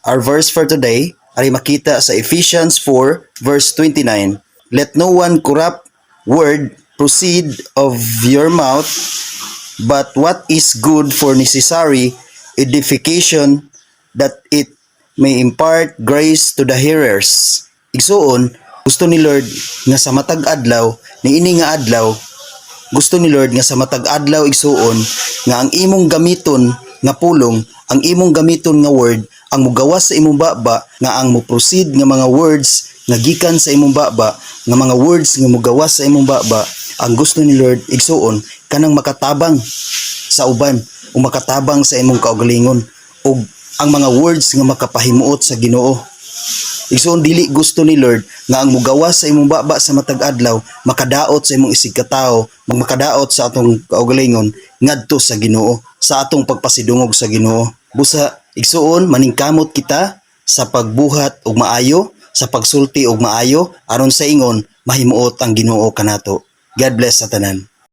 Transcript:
Our verse for today ay makita sa Ephesians 4 verse 29. "Let no one corrupt word proceed of your mouth, but what is good for necessary edification, that it may impart grace to the hearers." Igsuon, gusto ni Lord nga sa matag adlaw, niini nga adlaw, gusto ni Lord nga sa matag adlaw, igsuon, nga ang imong gamiton nga pulong, ang imong gamiton nga word, ang mugawas sa imong baba, nga ang mo-proceed nga mga words nga gikan sa imong baba, nga mga words nga mugawas sa imong baba, ang gusto ni Lord, igsuon, kanang makatabang sa uban o makatabang sa imong kaugalingon ug ang mga words nga makapahimuot sa Ginoo. Igsuon, dili gusto ni Lord nga ang mugawas sa imong baba sa matag adlaw makadaot sa imong isig katawo, makadaot sa atong kaugalingon ngadto sa Ginoo, sa atong pagpasidungog sa Ginoo. Busa, igsuon, maningkamot kita sa pagbuhat og maayo, sa pagsulti og maayo, aron sa ingon mahimuot ang Ginoo kanato. God bless sa tanan.